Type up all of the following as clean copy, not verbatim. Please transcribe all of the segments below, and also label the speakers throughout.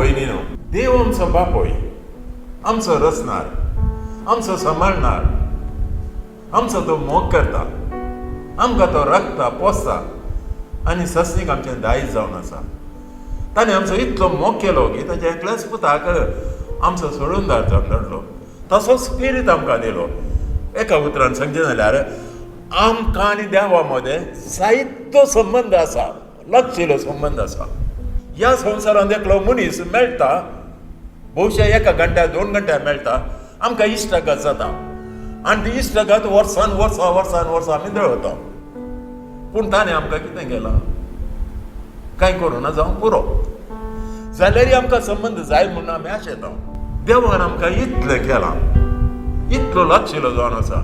Speaker 1: भयणीनो, देव आमचो बापोय, आमचो रचणार, आमचो सांबाळणार. आमचो तो मोग करता, आमकां तो राखता, पोसता आनी सस्नीक आमचें दायज जावन आसा. ताणें आमचो इतलो मोग केलो की ताच्या एकल्याच पुताक आमचो सोडूनदार जावन धाडलो, तसोच स्पिरीत आमकां दिलो. एका उतरान सांगचें जाल्यार, आमकां आनी देवा मदें जायतो संबंद आसा, लागशिल्लो संबंद आसा. ह्या संवसारांत एकलो मनीस मेळटा, भोवशा एका घंट्या, 2 घंट्या मेळटा, आमकां इश्टागत जाता आनी ती इश्टागत वर्सान वर्सां, वर्सान वर्सां आमी दवरता. पूण ताणें आमकां कितें केलां? कांय करूं ना जावं पुरो जाल्यारय आमकां संबंद जाय म्हणून आमी आशेता. देवान आमकां इतलें केलां, इतलो लागशिल्लो जावन आसा.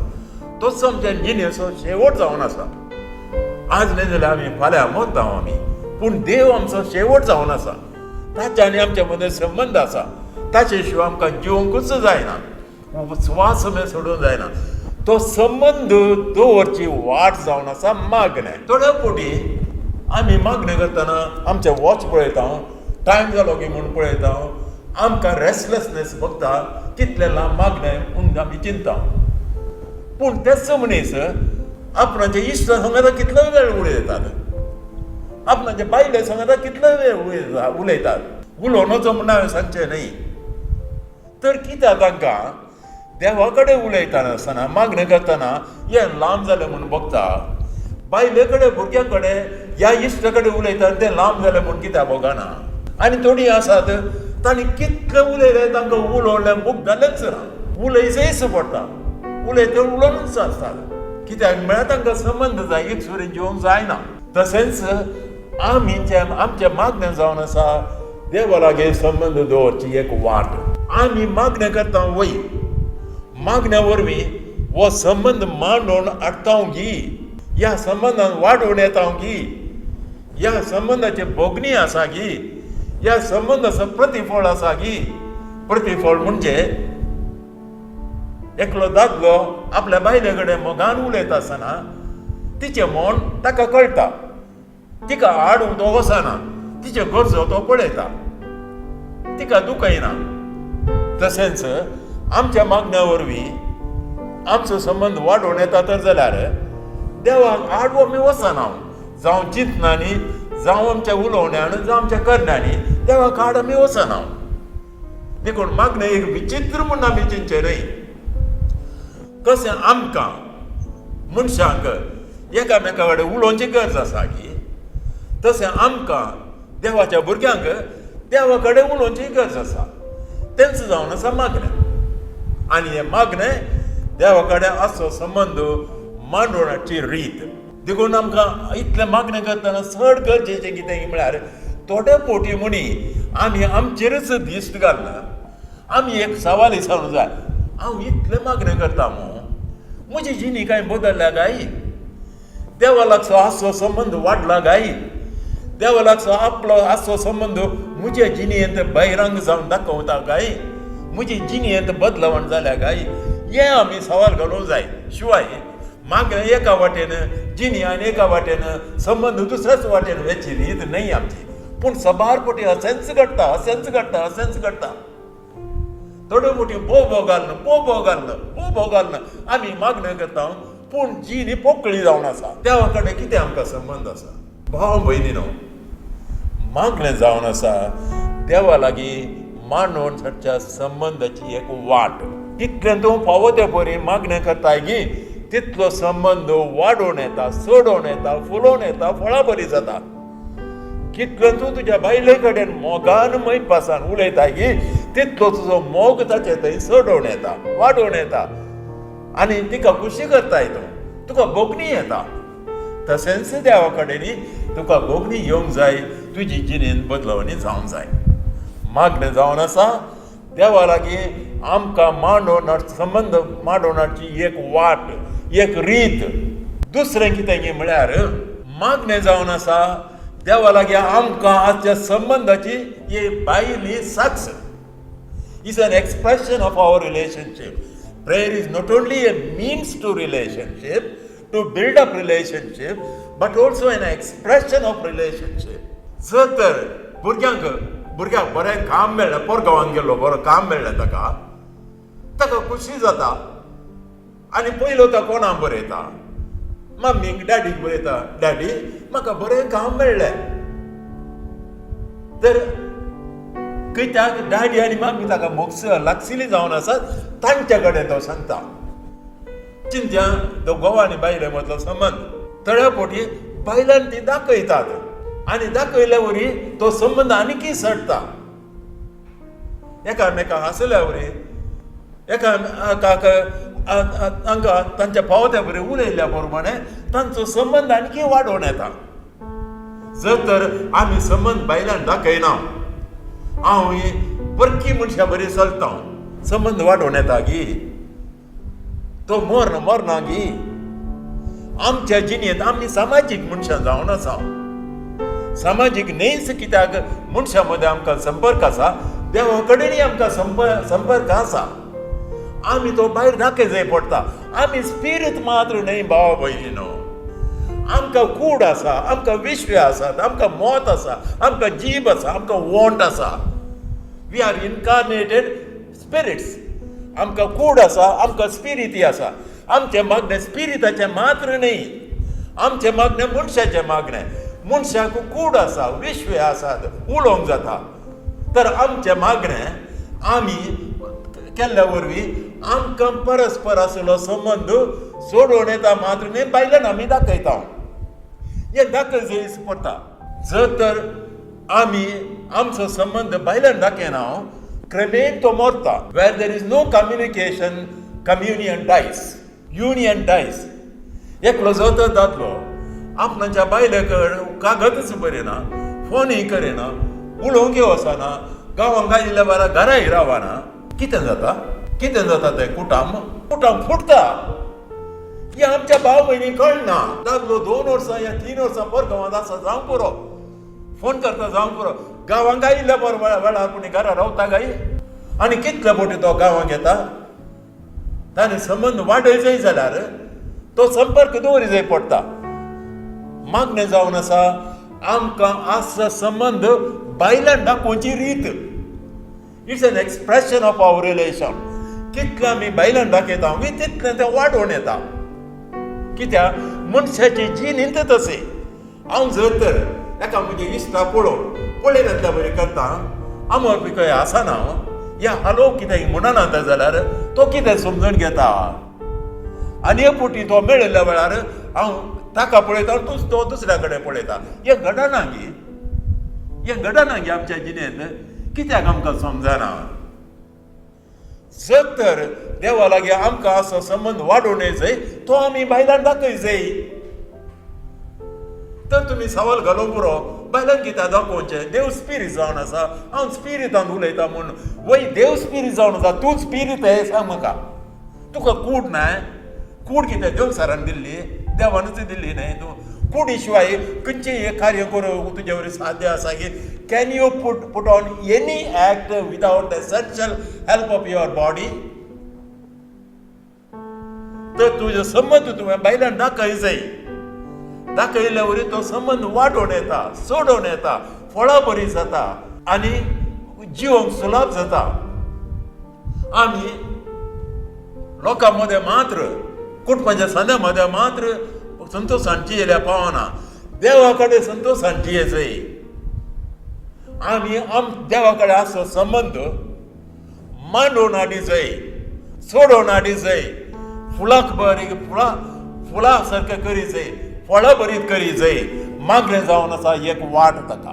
Speaker 1: तोच आमच्या जिणेचो शेवट जावन आसा. आज न्हय जाल्यार आमी फाल्यां मरता आमी, पूण देव आमचो शेवट जावन आसा. ताच्या आनी आमच्या मदें संबंद आसा. ताचे शिवाय आमकां जिवंकूच जायना, श्वास आमी सोडूंक जायना. तो संबंद दवरची वाट जावन आसा मागणें. थोड्या फावटी आमी मागणें करतना आमचें वॉच पळयता, टायम जालो की म्हूण पळयता. आमकां रेस्टलेसनेस बघता, कितलें लांब मागणें म्हूण आमी चिंता. पूण तेच मनीस आपणाच्या इश्टा संगता कितलो वेळ उलयतात, आपणाच्या बायले संगता कितलो वेळ उलयतात. उलोवनचो म्हूण हांवें सांगचें न्हय, तर कित्याक तांकां देवा कडेन उलयतना आसतना, मागणें करतना हें लांब जालें म्हूण भोगता? बायले कडेन, भुरग्यां कडेन, ह्या इश्टा कडेन उलयतना तें लांब जालें म्हूण कित्याक भोगना? आनी थोडीं आसात, तांणी कितलें उलयलें, तांकां उलोवलें बूक जालेंच ना. उलयचेंच पडटा, उलयता, उलोवनूच आसतात. कित्याक म्हळ्यार तांकां संबंद जाय, एक सुरेन जिवंक जायना. तशेंच आमी आमचें मागणें जावन आसा देवा लागीं संबंद दवरची एक वाट. आमी मागणें करता वय, मागण्या वरवीं हो संबंद मांडून हाडटा गी, ह्या संबंदान वाडोवन येता गी, ह्या संबंदाचे भोगणी आसा गी, ह्या संबंदाचो प्रतिफळ आसा गी. प्रतिफळ म्हणजे एकलो दादलो आपल्या बायले कडेन मोगान उलयता आसतना तिचें मन ताका कळटा. तिका आडूंक तो वचना, तिच्यो गरजो तो पळयता, तिका दुखयना. तशेंच आमच्या मागण्या वरवीं आमचो संबंद वाडोवन येता तर जाल्यार देवाक आडवो आमी वचना. जावं चिंतनांनी, जावं आमच्या उलोवण्यान, जावं आमच्या करण्यांनी देवाक आड आमी वचना. देखून मागणें एक विचित्र म्हूण आमी चिंतचें न्हय. कशें आमकां मनशांक एकामेका कडेन उलोवची गरज आसा की, तशें आमकां देवाच्या भुरग्यांक देवा कडेन उलोवची गरज आसा. तेंच जावन आसा मागणें. आनी हें मागणें देवा कडेन असो संबंद मांडोवण्याची रीत. देखून आमकां इतलें मागणें करतना चड गरजेचें कितें म्हळ्यार, थोडे फावटी म्हणी आमी आमचेरच दिश्ट घालना. आमी एक सवाल विचारूंक जाय, हांव इतलें मागणें करता मू, म्हजी जिणी कांय बदलल्या काय? देवा लागचो आसचो संबंद वाडला काय? देवा लागचो आपलो आसचो संबंद म्हज्या जिणेंत बहिरंग जावन दाखोवता काय? म्हजी जिणेंत बदलवण जाल्या काय? हें आमी सवाल घालूंक जाय. शिवाय मागणें एका वाटेन, जिणी आनी एका वाटेन, संबंद दुसऱ्याच वाटेन वेची रीत न्हय आमची. पूण सबार फावटी अशेंच घडटा, अशेंच घडटा, अशेंच घडटा. थोड्यो फावटी बोबो घालून, बोबो घालून, बोबो घालून आमी मागणें करता, पूण जिणी पोकळी जावन आसा. देवा कडेन कितें आमकां संबंद आसा? भाव भयणीनो, मागणें जावन आसा देवा लागीं मांडून सारच्या संबंदाची एक वाट. तितलें तूं फावो ते परी मागणें करताय गी, तितलो संबंद वाडोवन येता, चडोवन येता, फुलोवन येता, फळां बरी जाता. कितलें तूं तुज्या बायले कडेन मोगान, मैपासान उलयता गी, तितलो तुजो मोग ताचे थंय चडोवन येता, वाडोवन येता आनी तिका खुशी करताय तूं. तुका भोगणी येता. तशेंच देवा कडेन तुका भोगणी येवंक जाय, तुजी जिणेंत बदलवणी जावंक जाय. मागणें जावन आसा देवा लागीं आमकां मांडोवन, संबंद मांडोवण्याची एक वाट, एक रीत. दुसरें कितें गी म्हळ्यार, मागणें जावन आसा देवा लागीं आमकां आजच्या संबंदाची एक भायली साक्ष, is an expression of our relationship. Prayer is not only a means to relationship, to build up relationship, but also an expression of relationship. जर तर भुरग्यांक भुरग्याक बरें काम मेळ्ळें, परगांवान गेल्लो, बरो काम मेळ्ळें ताका, ताका खुशी जाता. आनी पयलो तो कोणाक बरयता? मम्मीक डॅडीक बरयता, डॅडी म्हाका बरें काम मेळ्ळें. तर कित्याक डॅडी आनी मम्मी ताका मोग लागशिल्ली जावन आसात, तांचे कडेन तो सांगता. चिंत्या तो घोव आनी बायले मदलो संबंद थोड्या फावटी बायलान ती दाखयतात आनी दाखयल्या वरी तो संबंद आनीकय चडटा. एकामेकांक आसल्या वरी, एकामेकाक तांकां तांच्या पावत्या बरी उलयल्ल्या प्रमाणे तांचो संबंद आणखी वाडोवन येता. जर तर आमी संबंद बायलान दाखयना, हांव परकी मनशां बरी चलता, संबंद वाडोवन येता गी? तो मर मरना गी? आमच्या जिणेंत आमी सामाजीक मनशां जावन आसा. सामाजीक न्हयच कित्याक मनशां मदें आमकां संपर्क आसा, देवा कडेनय आमकां संपर्क आसा. आमी तो भायर दाखय जाय पडटा. आमी स्पिरीत मात्र न्हय भावा भयणीनो, आमकां कूड आसा, आमकां विश्व आसात, आमकां मत आसा, आमकां जीब आसा, आमकां वोंट आसा. We are incarnated spirits. आमकां कूड आसा, आमकां स्पिरिती आसा. आमचें मागणें स्पिरिताचें मात्र न्हय, आमचें मागणें मनशाचें मागणें. मनशाक कूड आसा, विश्व आसात, उलोवंक जाता. तर आमचें मागणें आमी केल्ल्या वरवीं आमकां परस्पर आसलो संबंद सोडोवन येता मात्र न्हय, बायल्यान आमी दाखयता. हें दाखय पडटा. जर तर आमी आमचो संबंद बायल्यान दाखयना, क्रमेण तो मरता. Where there is no communication, communion dies, union dies. एकलो जो तर दादलो आपणाच्या बायले कडेन कागदच बरयना, फोनूय करिना, उलोवंक वचना, गांवांक आयिल्ल्या बारा घराय रावना, कितें जाता? कितें जाता? तें कुटाम कुटाम फुटता. हें आमच्या भाव भयणी कळना. दादलो 2 वर्सां या 3 वर्सां परगांवांत आसा जावंक पुरो, फोन करता जावंक पुरो, गांवांक आयिल्ल्या बरो वेळार पूण घरा रावता काय? आनी कितले फावटी तो गांवांक येता? ताणें संबंद वाडय जाय जाल्यार तो संपर्क दवरी जाय पडटा. मागणें जावन आसा, आमकां आसा संबंद बायलां दाखोवची रीत. It's an expression of our relation. कितलें आमी बायलां दाखयता आमी, तितलें तें वाडोवन येता. कित्याक मनशाची जीण तशी. हांव जर तर एका म्हजे इश्टा पळोवन पळयनासल्या बरी करता, आमोर बी खंय आसना या हालो कितें म्हणना जाल्यार तो कितें समजून घेता? आनी एक फावटी तो मेळिल्ल्या वेळार हांव ताका पळयता, तूं तो दुसऱ्या कडेन पळयता. हें घडना गी? हें घडना गी आमच्या जिणेंत? कित्याक आमकां समजना? जर तर देवा लागीं आमकां असो संबंद वाडोवन जाय, तो आमी बायलांक दाखय जाय. तर तुमी सवाल घालूंक पुरो, बायलांक कित्याक दाखोवचें? देव स्पिरीत जावन आसा, हांव स्पिरितान उलयता म्हूण. वय, देव स्पिरीत जावन आसा, तूं स्पिरीत हें सांग म्हाका. तुका कूड नाय? कूड कितें देव सरान दिल्ली? देवानूच दिल्ली न्हय? तूं कुडी शिवाय खंयचें एक कार्य करूंक तुजे वरी साध्य आसा की? Can you put on any act without the essential help of your body? तर तुजो संबंद तुवें बायलांक दाखय जाय. दाखयल्ल्या वरी तो संबंद वाडोवन येता, सोडोवन येता, फळां बरी जाता आनी जिवंक सुलभ जाता. आमी लोकां मदें मात्र, कुटुंबाच्या सांद्या मदें मात्र संतोशान जियेल्या पावना. देवा कडेन संतोशान जिये जाय. आमी आम देवा कडेन आसो संबंद मांडून हाडी जाय, सोडोवन हाडी जाय, फुलाक बरी फुलां फुलां सारकें करी जाय, फळां बरीत करी जाय. मागणें जावन आसा एक वाट ताका.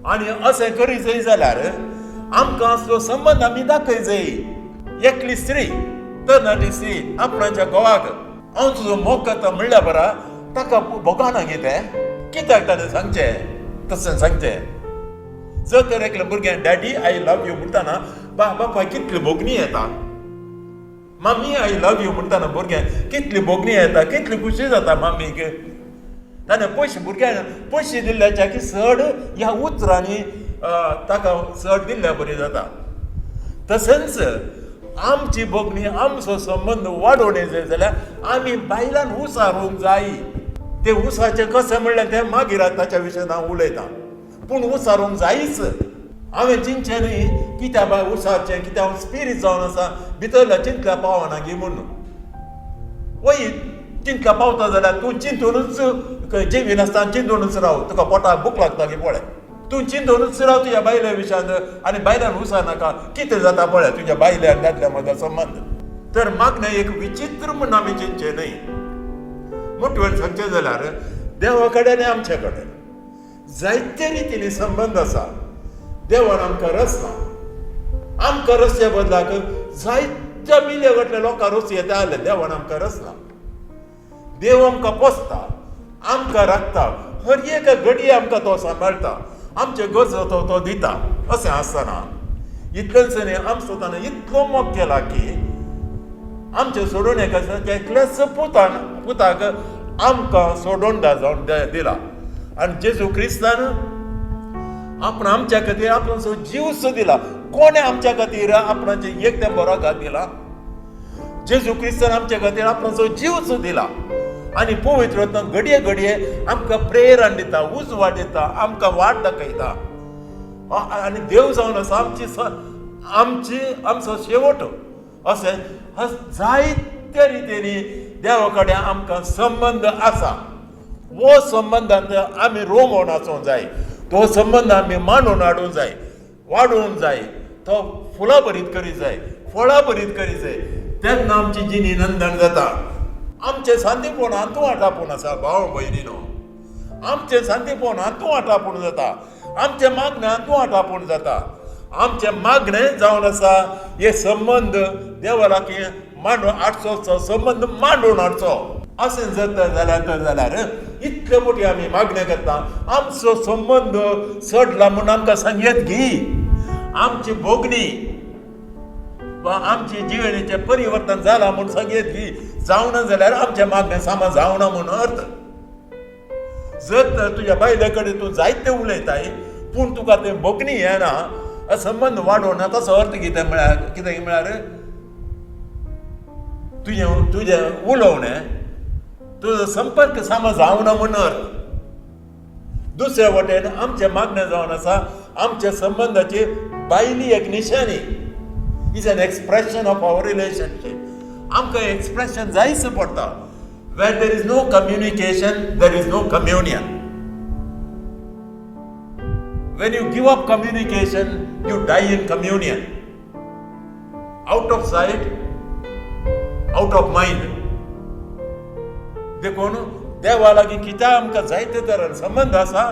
Speaker 1: आनी अशें करी जाय जाल्यार आमकां असलो संबंद आमी दाखय जाय. एकली स्त्री, तरणाटी स्त्री आपणाच्या घोवाक हांव तुजो मोग करता म्हणल्यार बरा ताका भोगाना कितें? कित्याक ताणें सांगचें, तशें सांगचें? जर तर एकलें भुरगें "Daddy, I love you" म्हणटाना बापाय कितली भोगणी येता. "Mummy, I love you" म्हणटाना भुरगें कितली भोगणी येता, कितली खुशी जाता मम्मीक. ताणें पयशे, भुरग्यांक पयशे दिल्ल्याच्या की चड ह्या उतरांनी ताका चड दिल्ल्या बरी जाता. तशेंच आमची भोगणी, आमचो संबंद वाडोवन जाय जाल्यार आमी बायलान उसारूंक जाय. ते उसाचें कशें म्हणलें तें मागीर ताच्या विशयान हांव उलयतां, पूण उसारूंक जायच. हांवें चिंतचें न्ही कित्या बाय उसाचें, कित्या हांव स्पिरीत जावन आसा, भितरल्या चिंतल्या पावना गी म्हणून. वय, चिंतल्या पावता जाल्यार तूं चिंतूनच जेविनासतना चिंतूनच राव, तुका पोटाक भूक लागता की पळय. तूं चिंतूनच राव तुज्या बायले विशयांत आनी बायल्यान उसार नाका, कितें जाता पळय तुज्या बायले आनी दादल्या मदलो संबंद. तर मागणें एक विचित्र म्हूण आमी चिंतचें न्हय. मोटवेन सांगचें जाल्यार देवा कडेन आनी आमचे कडेन जायते रितीनी संबंद आसा. देवान आमकां रचला, आमकां रचच्या बदलाक जायत्या मिले गटल्या लोकां रचू येता जालें. देवान आमकां रचला, देव आमकां पोसता, आमकां राखता, हर एक घडये आमकां तो सांबाळटा, आमचे गरजो तो तो दिता. अशें आसतना इतलेंच न्ही, आमचो ताणें इतलो मोग केला की आमचें सोडून एका एकल्याच पुतान पुताक आमकां सोडून जावन दिला. आनी जेजू क्रिस्तान आपण आमच्या खातीर आपणाचो जीव सुद्दां दिला. कोणें आमच्या खातीर आपणाचें एक तें बरो घात दिला? जेजू क्रिस्तान आमच्या खातीर आपणाचो जीव सुद्दां दिला. आनी पवित्र आत्मा घडये घडये आमकां प्रेरण दिता, उजवाड दिता, आमकां वाट दाखयता. आनी देव जावन आसा आमची आमची आमचो शेवट. अशें जायते रितीनी देवा कडेन आमकां संबंद आसा. हो संबंदान आमी रोमोवन आसूंक जाय, तो संबंद आमी मांडून हाडूंक जाय, वाडोवंक जाय, तो फुलां भरीत करीत जाय, फळां भरीत करीत जाय, तेन्ना आमची जिणी नंदन जाता. आमचें सांदीपण हातूं आटापून आसा भाव भयणीनो, आमचें सांदीपण हातूं आटापून जाता, आमचें मागणें हातूं आटापून जाता. आमचें मागणें जावन आसा हे संबंद देवा लागीं मांडून हाडचो, संबंद मांडून हाडचो. अशें जर जाल्यार तर जाल्यार इतले मोटी आमी मागणें करता, आमचो संबंद चडला म्हूण आमकां सांगयत घी. आमची भोगणी वा आमचे जिवनेचें परिवर्तन जालां म्हूण सांगयत घी. जावना जाल्यार आमचें मागणें सामा जावना म्हूण अर्थ. जर तर तुज्या बायले कडेन तूं जायते उलयताय पूण तुका तें भोगणी येना, संबंद वाडोवना, तसो अर्थ कितें म्हळ्यार कितें म्हळ्यार तुजें तुजें उलोवणें, तुजो संपर्क सामा जावना म्हूण अर्थ. दुसऱ्या वटेन आमचें मागणें जावन आसा आमच्या संबंदाची भायली एक निशाणी, is an expression of our relationship. आमकां एक्सप्रेशन जायच पडटा. Where there is no communication there is no communion. When you give up communication, you die in communion. Out of sight, out of mind. देखून देवा लागीं कित्याक आमकां जायते तरेन संबंद आसा,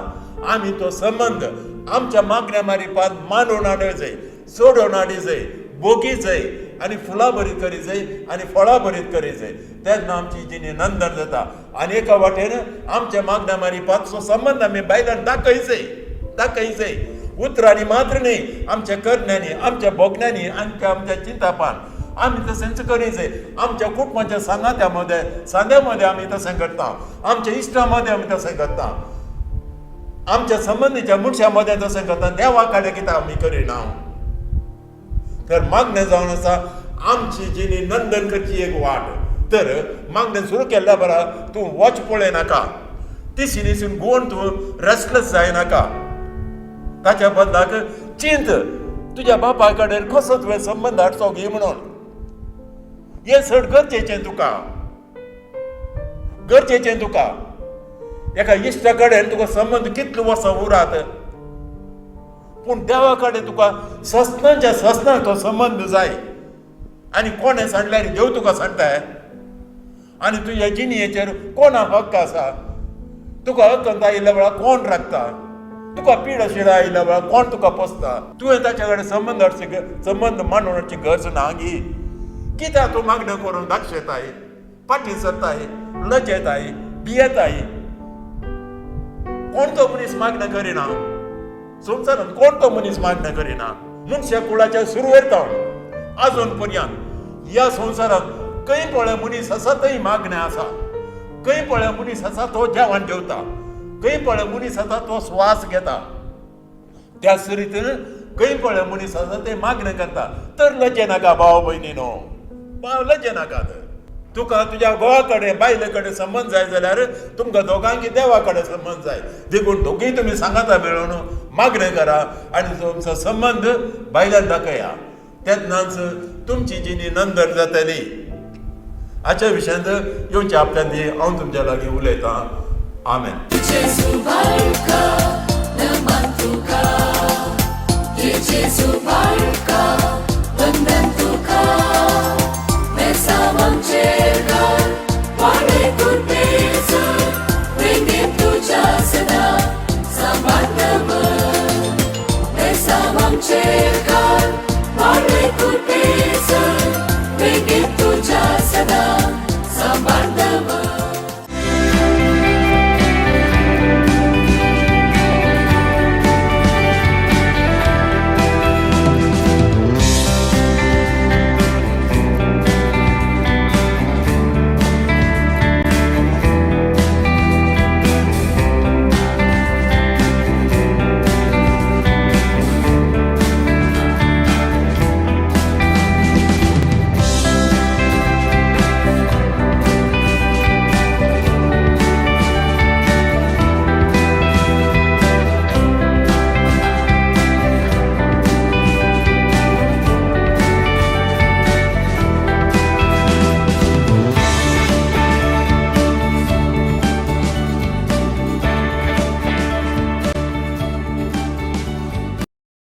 Speaker 1: आमी तो संबंद आमच्या मागण्या मारिपात मांडून हाडूंक जाय, सोडोवन हाडी जाय, बोगी जाय आनी फुलां भरीत करी जाय आनी फळां भरीत करी जाय. तेन्ना आमची जिणी नंदन जाता. आनी एका वाटेन आमच्या मागण्या मारिपात तो संबंद आमी बायलान दाखय जाय, दाखय जाय. उतरांनी मात्र न्ही, आमच्या करण्यांनी, आमच्या भोगण्यांनी, आमच्या आमच्या चिंतापान आमी तशेंच करी जाय. आमच्या कुटुंबाच्या सांगात्या मदें सांद्या मदें आमी तशें करता, आमच्या इश्टा मदें आमी तशें करता, आमच्या संबंदीच्या मनशां मदें तशें करता. देवा कडेन कितें आमी करिना? तर मागणें जावन आसा आमची जिणी नंदन करची एक वाट. तर मागणें सुरू केल्ल्या बरा तूं वॉच पळय नाका, तिशी निसून गोवन तूं रेस्टलेस जायनाका. ताच्या बदलाक चिंत तुज्या बापाय कडेन कसो तुवें संबंद हाडचो घे म्हणून. हें चड गरजेचें तुका, गरजेचें तुका. एका इश्टा कडेन तुका संबंद कितले वर्सां उरात, पूण देवा कडेन तुका ससनाच्या ससना तो संबंद जाय. आनी कोणें सांगल्यार देव तुका सांगताय. आनी तुज्या जिणयेचेर कोणा हक्क आसा? तुका हक्क आयिल्ल्या वेळार कोण राखता? तुका पिडा शिडा आयिल्ल्या वेळार कोण तुका पोसता? तुवें ताच्या कडेन संबंद हाडची, संबंद मांडून हाडची गरज ना गी. कित्याक तूं मागण्यो करून दाक्षेताय, फाटीं सरताय, लजेताय, भियेताय? कोण तो मनीस मागणें करिना संवसारांत? कोण तो मनीस मागणें करिना? मनशा कुळाच्या सुरवेर जावन आजून पर्यंत ह्या संवसारांत खंय पळय मनीस आसा थंय मागणें आसा. खंय पळय मनीस आसा तो जेवण जेवता, खंय पळय मनीस आसा तो स्वास घेता. त्याच रितीन खंय पळय मनीस आसा ते मागणें करता. तर लजे नाका भाव भयणीनो, भाव लजे नाका. तर तुका तुज्या घोवा कडेन बायले कडेन संबंद जाय जाल्यार तुमकां दोगांकी देवा कडेन संबंद जाय. देखून दोगीय तुमी सांगाता मेळून मागणें करा आनी तुमचो संबंद बायल्यान दाखया. तेन्नाच तुमची जिणी नंदर जातली. हाच्या विशयांत येवच्या आपल्यान दी हांव तुमच्या लागीं उलयतां. आमेन.
Speaker 2: Gesù barca, naman tuka. Gesù barca, वंदन तुका. बेसावंग चेरकार, वाडे कुर्पेचो, वेंगेंत तुज्या सदा, सांबाळ नमन. बेसावंग चेरकार.